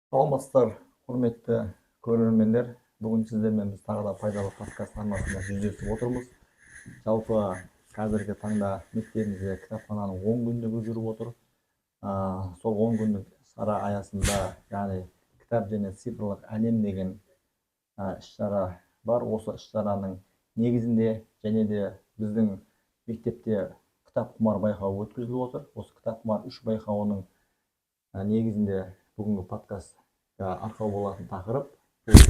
Саламатсыздар, құрметті көрермендер! Бүгін сіздермен біз тағы да «Пайдалы подкаст» арнасында жүздесіп отырмыз. Жалпы, қазіргі таңда мектебімізде кітапхананың 10 күндігі жүріп отыр. Сол 10 күндік шара аясында, яғни «Кітап және цифрлық әлем» деген іс шара бар. Осы іс шараның негізінде және де біздің мектепте «Кітапқұмар» байқауы өткізіліп отыр. Осы «Кітапқұмар үш» байқауының негізінде бүгінгі подкастқа арқау болатын тақырып бұл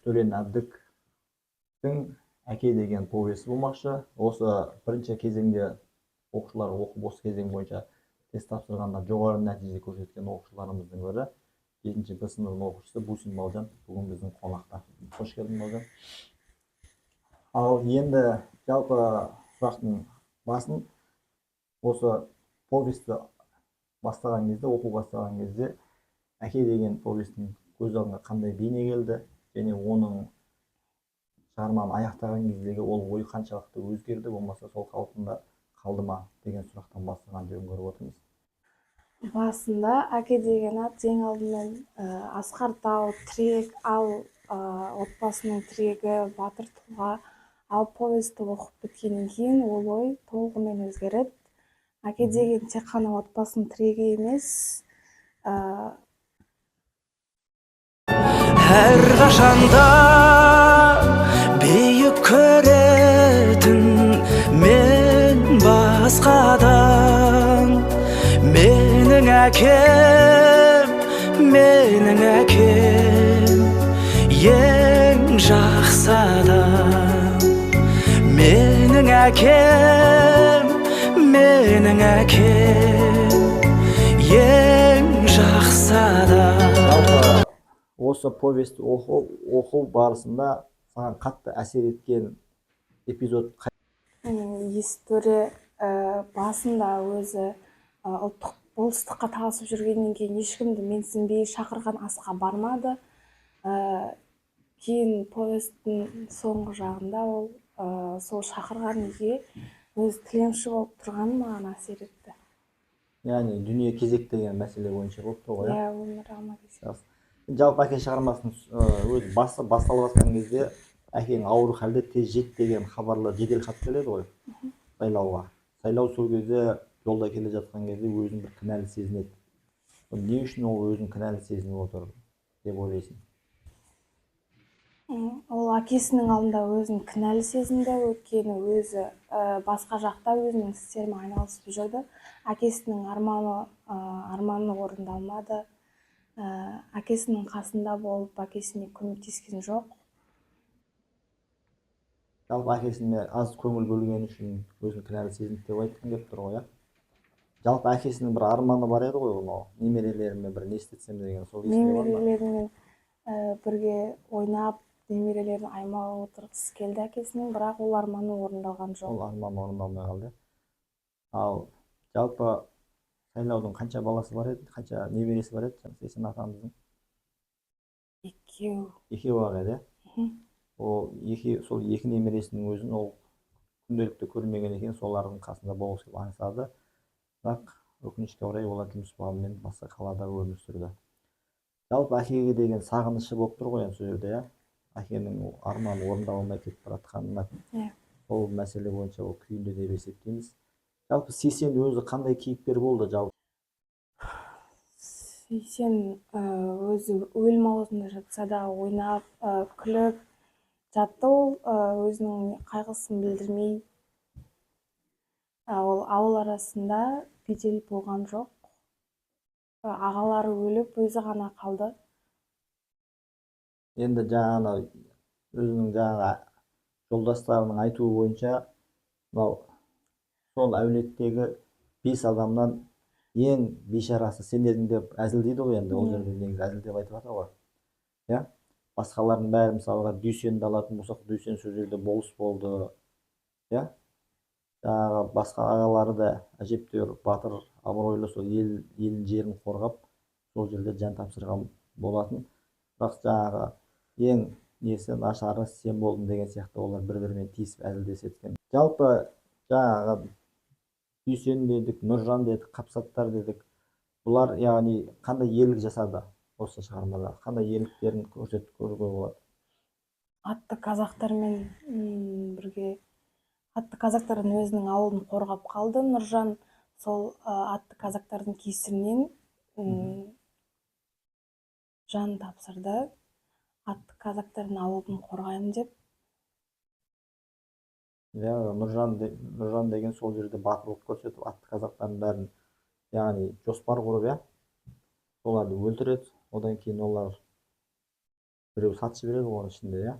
Төлен Әбдіктің «Әке» деген повесі болмақшы. Осы бірінші кезеңде оқушылар оқып, осы кезең бойынша тест тапсырғанда жоғары нәтиже көрсеткен оқушыларымыздың бірі, жетінші Б сыныбының оқушысы Бусин Балжан бүгін біздің қонақта. Қош келдің, Балжан! Ал енді жалпы сұрақтың басын: осы повесті бастаған кезде, оқу бастаған кезде «Әке» деген повестің көз алдыңа қандай бейне келді және оның шығарманы аяқтаған кездегі ол ой қаншалықты өзгерді, болмаса сол қалпында қалды ма деген сұрақтан бастаған жөн көріп отырмыз. Басында «Әке» деген ат ең алдымен асқар тау, тірек, ал отбасының тірегі, батыр тұлға. Ал повестті оқып біткеннен кейін ол ой толығымен өзгереді. Әке деген тек қана отбасының тірегі емес. Әрқашанда биік көретін мен басқадан. Менің әкем, менің әкем ең жақсы адам. Менің әкем, менің әкем ең жақсы адам. Жалпы, осы повесть оқу барысында саған қатты әсер еткен эпизод Естөре басында өзі ұлттық болыстыққа таласып жүргеннен кейін ешкімді менсінбей, шақырған асқа бармады. Кейін повесттің соңғы жағында ол сол шақырған үйге өзі тілемші болып тұрғаны маған әсер етті. Яғни дүние кезек деген мәселе бойынша болып тұр ғой, иә? Иә, өмір алма кезек. Жақсы. Жалпы, «Әке» шығармасының өзі басы басталып жатқан кезде әкең ауыр халде, тез жет деген хабарлар, жедел хат келеді ғой Сайлауға. Сайлау сол кезде жолда келе жатқан кезде өзін бір кінәлі сезінеді. Ол не үшін ол өзін кінәлі сезініп отыр деп ойлайсың? Ол әкесінің алдында өзін кінәлі сезінді, өйткені өзі басқа жақта өзінің істерімен айналысып жүрді. Әкесінің арманы орындалмады. Әкесінің қасында болып, әкесіне көмектескен жоқ. Жалпы, әкесіне аз көңіл бөлгені үшін өзін кінәлі сезінді деп айтқың келіп тұр ғой, иә? Жалпы, әкесінің бір арманы бар еді ғой, мынау немерелеріме бір не істетсем деген, сол есіңде бар ма? Немерелерімен бірге ойнап, немерелерін аймалап отырғысы келді әкесінің, бірақ ол арманы орындалған жоқ. Ол арман орындалмай қалды. Ал жалпы, Сайлаудың қанша баласы бар еді, қанша немересі бар еді Сейсен атамыздың? Екеу. Екеу ақ еді, иә? Мхм. Ол екі, сол екі немересінің өзін ол күнделікті көрмеген екен, солардың қасында болғысы келіп аңсады. Бірақ өкінішке орай, олар жұмыс бабымен басқа қалада өмір сүрді. Жалпы, әкеге деген сағынышы болып тұр ғой енді сол жерде, иә? Әкенің арманы орындалмай кетіп бара жатқанына Иә. сол мәселе бойынша ол күйінді деп есептейміз. Жалпы, Сейсен өзі қандай кейіпкер болды жалпы? Сейсен өзі өлім аузында жатса да, ойнап, күліп жатты. Ол өзінің қайғысын білдірмей, ол ауыл арасында бедел болған жоқ. Ағалары өліп, өзі ғана қалды. Енді жаңағы өзінің жаңағы жолдастарының айтуы бойынша, мынау сол әулеттегі бес адамнан ең бейшарасы сен едің деп әзілдейді ғой енді ол жерде негізі әзілдеп айтып жатыр ғой, иә? Басқалардың бәрі, мысалға, Дүйсенді алатын болсақ, Дүйсен сол жерде болыс болды, иә? Жаңағы басқа ағалары да әжептәуір батыр, абыройлы, сол елін, жерін қорғап, сол жерде жан тапсырған болатын. Бірақ жаңағы ең несі нашары сен болдың деген сияқты олар бір бірімен тиісіп, әзілдеседі екен. Жалпы, жаңағы Дүйсен дедік, Нұржан дедік, Қапсаттар дедік, бұлар яғни қандай ерлік жасады? Осы шығармада қандай ерліктерін көрсетіп көруге болады? Атты казактармен бірге, атты казактардан өзінің ауылын қорғап қалды Нұржан. Сол атты казактардың кесірінен жан тапсырды, атты казактардың ауылын қорғаймын деп. Иә, Нұржан деген сол жерде батырлық көрсетіп, атты казактардың бәрін, яғни жоспар құрып, иә, соларды өлтіреді. Одан кейін олар біреу сатып жібереді ғой оның ішінде, иә,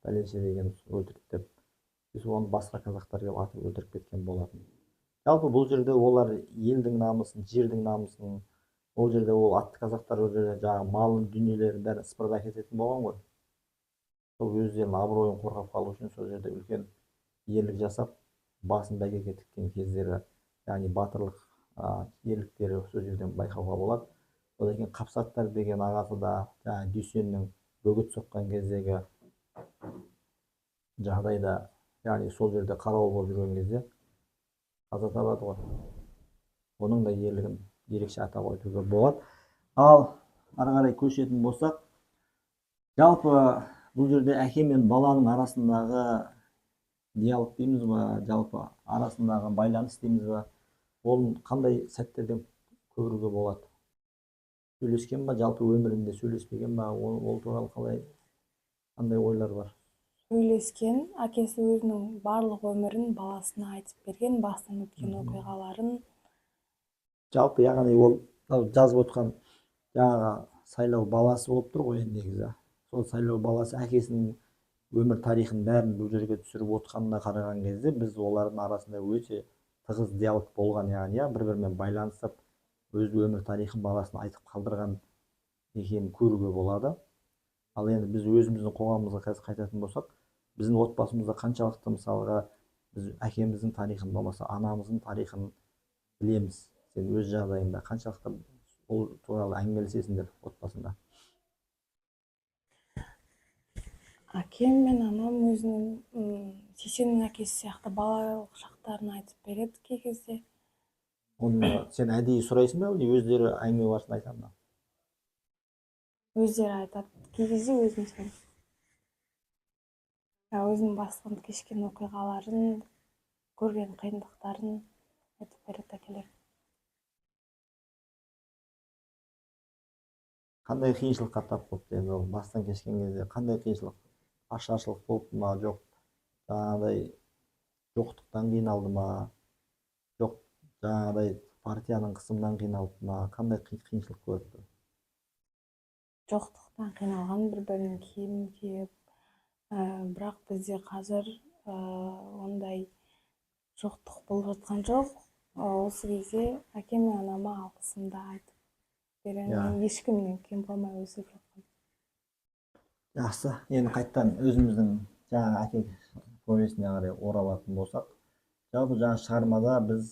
пәленше деген өлтірді деп. Сосын оны басқа казактар келіп атып өлтіріп кеткен болатын. Жалпы бұл жерде олар елдің намысын, жердің намысын, ол жерде ол атты казактар ол жерде жаңағы малын, дүниелерін бәрін сыпырып әкететін болған ғой. Сол өздерінің абыройын қорғап қалу үшін сол жерде үлкен ерлік жасап, басын бәйгеге тіккен кездері, яғни батырлық ерліктері сол жерден байқауға болады. Одан кейін Қапсаттар деген ағасы да жаңағы Дүйсеннің бөгет соққан кездегі жағдайда, яғни сол жерде қарауыл болып жүрген кезде қаза табады ғой. Оның да ерлігін ерекше атап өтуге болады. Ал ары қарай көшетін болсақ, жалпы бұл жерде әке мен баланың арасындағы диалог дейміз ба, жалпы арасындағы байланыс дейміз ба, ол қандай сәттерден көруге болады? Сөйлескен ба, жалпы өмірінде сөйлеспеген ба, ол туралы қалай, қандай ойлар бар? Сөйлескен. Әкесі өзінің барлық өмірін баласына айтып берген, бастан өткен оқиғаларын. Жалпы, яғни ол мынау жазып отқан жаңағы сайлау баласы болып тұр ғой енді негізі. Сол сайлау баласы әкесінің өмір тарихын бәрін бұл жерге түсіріп отқанына қараған кезде біз олардың арасында өте тығыз диалог болған, яғни иә, бір бірімен байланысып, өз өмір тарихын баласына айтып қалдырған екенін көруге болады. Ал енді біз өзіміздің қоғамымызға қазір қайтатын болсақ, біздің отбасымызда қаншалықты, мысалға, біз әкеміздің тарихын болмаса анамыздың тарихын білеміз? Сен өз жағдайыңда қаншалықты ол туралы әңгімелесесіңдер отбасында? Әкем мен анам өзінің Сейсеннің әкесі сияқты балалық шақтарын айтып береді кей кезде. Оны сен әдейі сұрайсың ба, әлде өздері әңгіме барысында айтады ма? Өздері айтады, кей кезде өзім сұраймын. Өзінің бастан кешкен оқиғаларын, көрген қиындықтарын айтып береді әкелер. Қандай қиыншылыққа тап болды енді ол бастан кешкен кезде, қандай қиыншылық? Ашаршылық болды ма, жоқ жаңағыдай жоқтықтан қиналды ма, жоқ жаңағыдай партияның қысымынан қиналды ма, қандай қиыншылық көрді? Жоқтықтан қиналған, бір бірінің киімін киіп, бірақ бізде қазір ондай жоқтық болып жатқан жоқ. Осы кезде әкем мен анама алғысымды айтып беремін. Мен ешкімнен кем қалмай өсіп жатқан. Жақсы, енді қайтадан өзіміздің жаңағы әке повесіне қарай оралатын болсақ, жалпы жаңа шығармада біз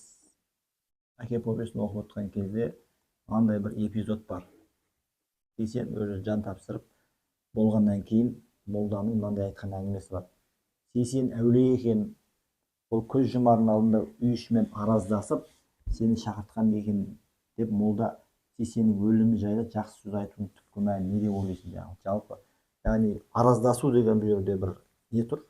әке повесін оқып отқан кезде мынандай бір эпизод бар. Сейсен өзі жан тапсырып болғаннан кейін молданың мынандай айтқан әңгімесі бар. Сейсен әулие екен, ол көз жұмардың алдында үй ішімен араздасып, сені шақыртқан екен деп молда Сейсеннің өлімі жайлы жақсы сөз айтуының түпкі мәні не деп ойлайсың жаңағы? Жалпы, яғни араздасу деген бұл жерде бір не тұр?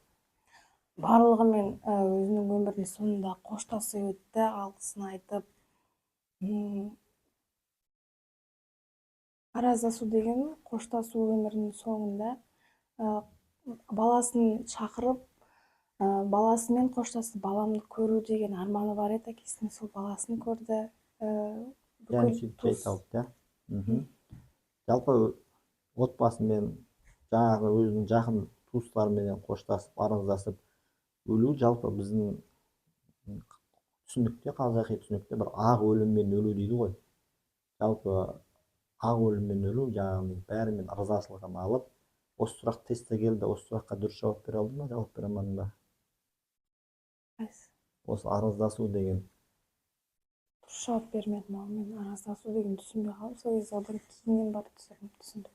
Барлығымен өзінің өмірінің соңында қоштасып өтті, алғысын айтып. Араздасу деген қоштасу өмірінің соңында, баласын шақырып, баласымен қоштасты, баламды көру деген арманы бар еді әкесінің, сол баласын көрді. Яғни Бүкіл сөйтіп жай туыс. тауыпты, иә? Жалпы отбасымен, жаңағы өзінің жақын туыстарыменен қоштасып, араздасып өлу жалпы біздің түсінікте, қазақи түсінікте бір ақ өліммен өлу дейді ғой. Жалпы ақ өліммен өлу, яғни бәрімен ырзашылығын алып. Осы сұрақ тестте келді, осы сұраққа дұрыс жауап бере алдың ба, жауап бере алмадың ба? Қайсы? Осы араздасу деген. Дұрыс жауап бермедім ау, мен араздасу деген түсінбей қалдым сол кезде, одан кейіннен барып түсіндім.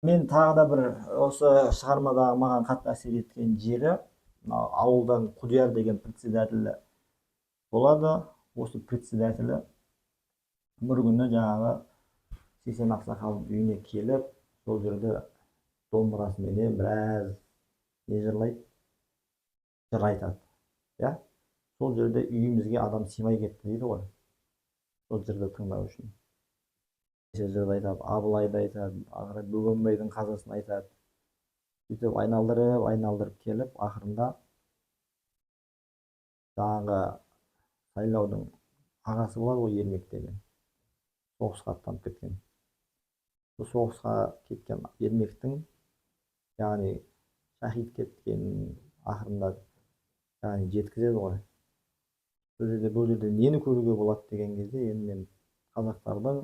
Мен тағы да бір осы шығармадағы маған қатты әсер еткен жері, мынау ауылдан Құдияр деген председателі болады. Осы председателі бір күні жаңағы Сейсен ақсақалдың үйіне келіп, сол жерде домбырасыменен біраз не жырлайды, жыр айтады, иә. Сол жерде үйімізге адам сыймай кетті дейді ғой, сол жырды тыңдау үшін. Жырды айтады, Абылайды айтады, ары қарай Бөгенбайдың қазасын айтады. Сөйтіп айналдырып айналдырып келіп, ақырында жаңағы Сайлаудың ағасы болады ғой, Ермек деген, соғысқа аттанып кеткен. Сол соғысқа кеткен Ермектің, яғни шахид кеткенін ақырында, яғни жеткізеді ғой. Бұл жерде, бұл жерде нені көруге болады деген кезде, енді мен қазақтардың,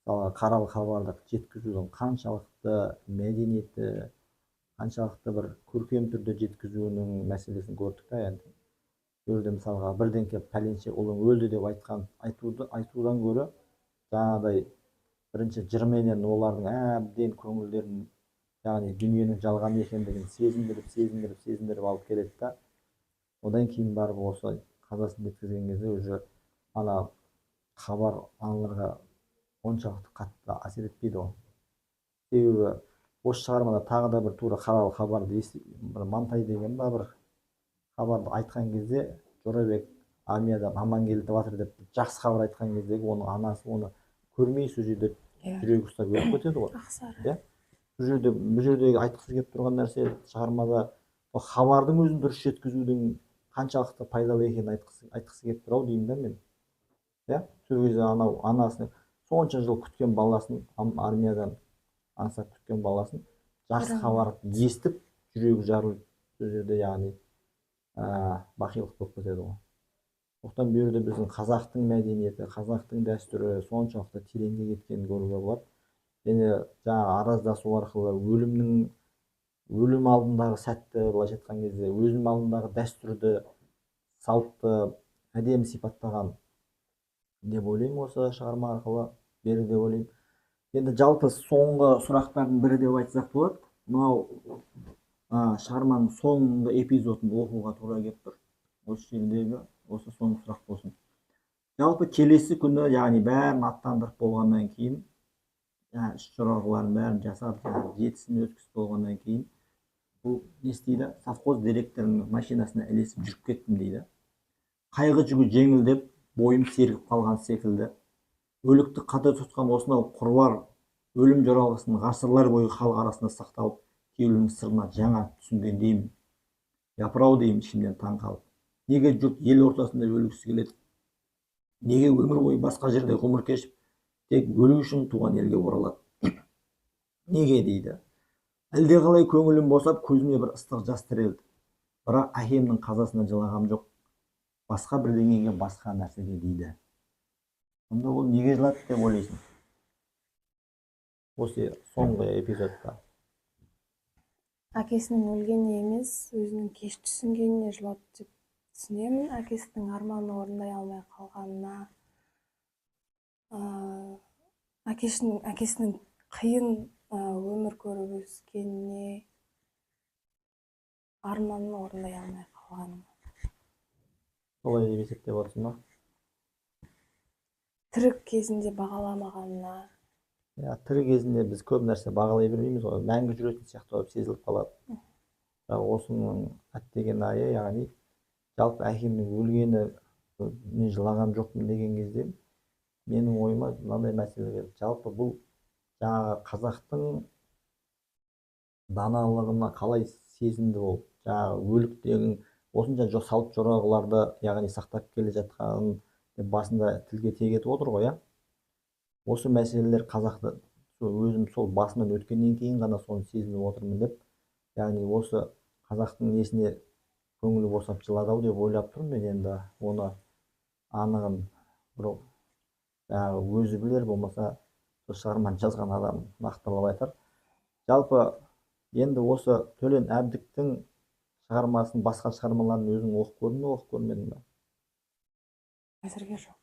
мысалы, қаралы хабарды жеткізудің қаншалықты мәдениеті, қаншалықты бір көркем түрде жеткізуінің мәселесін көрдік та. Енді бұл жерде, мысалға, бірдеңке пәленше ұлың өлді деп айтқан айтуды айтудан гөрі, жаңағыдай бірінші жырменен олардың әбден көңілдерін, яғни дүниенің жалған екендігін сезіндіріп, сезіндіріп, сезіндіріп алып келеді да, одан кейін барып осы қазасын жеткізген кезде уже ана хабар аналарға оншалықты қатты әсер етпейді ғой. Себебі осы шығармада тағы да бір тура қаралы хабарды, бір Мантай деген ба, бір хабарды айтқан кезде, Жорабек армиядан аман келіп жатыр деп жақсы хабар айтқан кездегі оның анасы оны көрмей, сол жерде жүрегі ұстап өліп кетеді ғой. Ақсары. Иә, бұл жерде, бұл жердегі айтқысы келіп тұрған нәрсе, шығармада ол хабардың өзін дұрыс жеткізудің қаншалықты пайдалы екенін айтқысы келіп тұр ау деймін да мен, иә. Сол кезде анау анасының сонша жыл күткен баласын, армиядан аңсап күткен баласын жақсы хабар естіп, жүрегі жарылып, сол жерде, яғни бақилық болып кетеді ғой. Сондықтан бұл жерде біздің қазақтың мәдениеті, қазақтың дәстүрі соншалықты тереңге кеткенін көруге болады. Және жаңағы араздасу арқылы өлімнің, өлім алдындағы сәтті, былайша айтқан кезде, өлім алдындағы дәстүрді, салтты әдемі сипаттаған деп ойлаймын, осы шығарма арқылы берді деп ойлаймын. Енді жалпы соңғы сұрақтардың бірі деп айтсақ болады, мынау шығарманың соңғы эпизодын оқуға тура келіп тұр. Осы жердегі осы соңғы сұрақ болсын. Жалпы келесі күні, яғни бәрін аттандырып болғаннан кейін, жаңағы іс жоралғылардың бәрін жасап, жаңағы жетісін өткізіп болғаннан кейін, бұл не істейді? Совхоз директорының машинасына ілесіп жүріп кеттім дейді. Қайғы жүгі жеңілдеп, бойым сергіп қалған секілді. Өлікті қадір тұтқан осынау қыруар өлім жоралғысының ғасырлар бойы халық арасында сақталып келуінің сырына жаңа түсінгендеймін. Япырау, деймін ішімнен таң қалып, неге жұрт ел ортасында өлгісі келеді? Неге өмір бойы басқа жерде ғұмыр кешіп, тек өлу үшін туған елге оралады? Неге дейді. Әлдеқалай көңілім босап, көзіме бір ыстық жас тірелді. Бірақ әкемнің қазасына жылағам жоқ, басқа бірдеңеге, басқа нәрсеге дейді. Сонда ол неге жылады деп ойлайсың осы соңғы эпизодта? Әкесінің өлгеніне емес, өзінің кеш түсінгеніне жылады деп түсінемін. Әкесінің арманын орындай алмай қалғанына, әкесінің қиын өмір көріп өскеніне, арманын орындай алмай қалғанына. Солай деп есептеп отырсың ба? Тірі кезінде бағаламағанына. Иә, тірі кезінде біз көп нәрсе бағалай бермейміз ғой, мәңгі жүретін сияқты болып сезіліп қалады. Бірақ осының әттеген айы, яғни жалпы әкемнің өлгені мен жылаған жоқпын деген кезде, менің ойыма мынандай мәселе келді. Жалпы бұл жаңағы қазақтың даналығына қалай сезінді ол? Жаңағы өлік деген осынша салт жоралғыларды, яғни сақтап келе жатқанын деп басында тілге тиек етіп отыр ғой, иә. Осы мәселелер қазақты сол өзім сол басынан өткеннен кейін ғана соны сезініп отырмын деп, яғни осы қазақтың несіне көңілі босап жылады ау деп ойлап тұрмын мен. Енді оны анығын бір жаңағы өзі білер, болмаса сол шығарманы жазған адам нақтылап айтар. Жалпы енді осы Төлен Әбдіктің шығармасын, басқа шығармаларын өзің оқып көрдің бе, оқып көрмедің бе? Әзірге жоқ.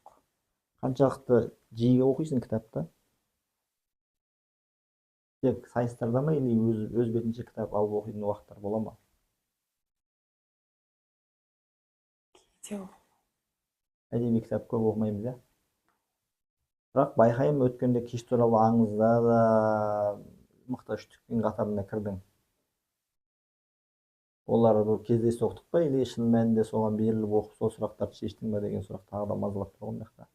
Қаншалықты жиі оқисың кітапты? Тек сайыстарда ма или өз бетінше кітап алып оқитын уақыттар бола ма? Кейде. Әдеби кітап көп оқымаймыз, иә. Бірақ байқаймын, өткенде «Кеш туралы аңызда» да мықты үштіктің қатарына кірдің. Олар бұл кездейсоқтық па или шын мәнінде соған беріліп оқып, сол сұрақтарды шештің ба деген сұрақ тағы да мазалап тұр ғой мына жақта.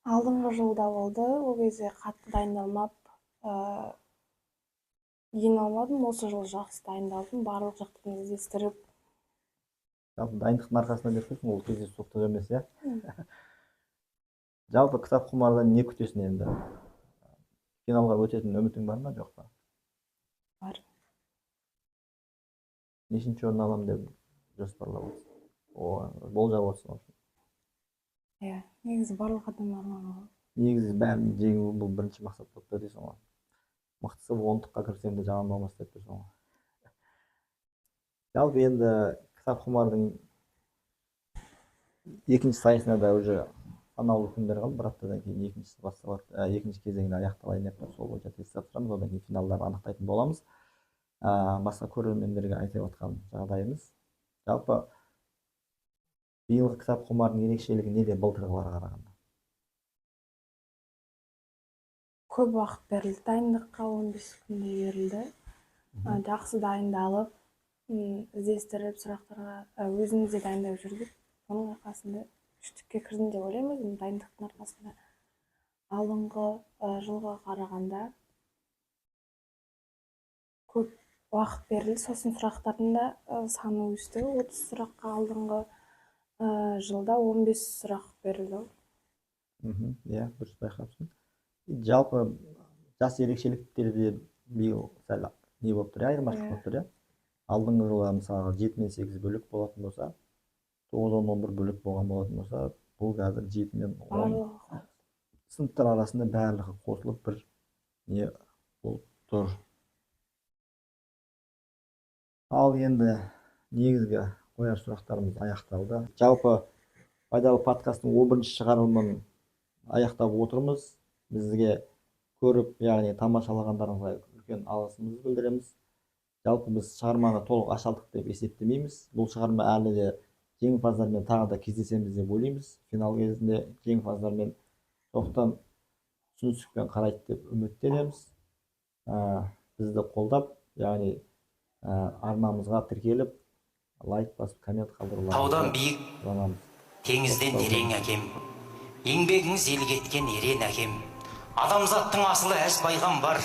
Алдыңғы жылда болды. Ол кезде қатты дайындалмап, ене алмадым. Осы жылы жақсы дайындалдым, барлық жақтан іздестіріп. Жалпы дайындықтың арқасында деп тұрсың, ол кездейсоқтық емес, иә? Жалпы «Кітапқұмардан» не күтесің енді? Финалға өтетін үмітің бар ма, жоқ па? Бар. Нешінші орын аламын деп жоспарлап отырсың? О, болжап отырсың, в общем. Иә, негізі барлық адам арманы ғой. Негізі бәрін жеңу, бұл бірінші мақсат болып тұр дейсің ғой. Мықтысы ондыққа кірсем де жаман болмас деп тұрсың ғой. Жалпы енді «Кітапқұмардың» екінші сайысына да уже санаулы күндер қалды. Бір аптадан кейін екіншісі басталады, екінші кезеңі аяқталайын деп тұр. Сол бойынша тест тапсырамыз, одан кейін финалдарды анықтайтын боламыз. Басқа көрермендерге айтып отқан жағдайымыз, жалпы биылғы «Кітапқұмардың» ерекшелігі неде былтырғыларға қарағанда? Көп уақыт берілді дайындыққа, 15 күндей берілді. Жақсы дайындалып, іздестіріп, сұрақтарға өзіміз де дайындап жүрдік. Соның арқасында үштікке кірдім деп ойлаймын өзім, дайындықтың арқасында. Алдыңғы жылға қарағанда көп уақыт берілді. Сосын сұрақтардың да саны өсті. 30 сұраққа алдыңғы жылда 15 сұрақ берілді. Иә, дұрыс байқапсың. Жалпы жас ерекшеліктері де биыл сәл не болып тұр, иә, айырмашылық болып тұр, иә. Алдыңғы жылы мысалға 7 мен 8 бөлек болатын болса, 9, 10, 11 бөлек болған болатын болса, бұл қазір 7 мен 10 Барлығы. сыныптар арасында барлығы қосылып бір не болып тұр. Ал енді негізгі қояр сұрақтарымыз аяқталды. Жалпы пайдалы подкасттың 11-ші шығарылымын аяқтап отырмыз. Бізге көріп, яғни тамашалағандарыңызға үлкен алғысымызды білдіреміз. Жалпы біз шығарманы толық аша алдық деп есептемейміз. Бұл шығарма әлі де жеңімпаздармен тағы да кездесеміз деп ойлаймыз финал кезінде жеңімпаздармен. Сондықтан түсіністікпен қарайды деп үміттенеміз. Бізді қолдап, яғни арнамызға тіркеліп, лайк басып, коммент қалдыруларыңызды Таудан биік, сұранамыз. теңізден терең әкем, еңбегіңіз елге еткен ерен әкем. Адамзаттың асылы әз пайғамбар,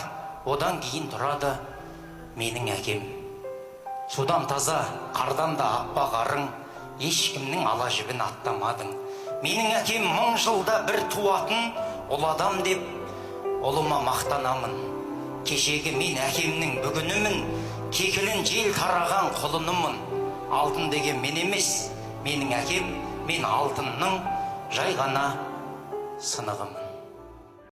одан кейін тұрады менің әкем. Судан таза, қардан да аппақ арың, ешкімнің ала жібін аттамадың. Менің әкем мың жылда бір туатын ұлы адам деп ұлыма мақтанамын. Кешегі мен әкемнің бүгінімін, кекілін жел тараған құлынымын. Алтын деген мен емес, менің әкем, мен алтынның жай ғана сынығымын.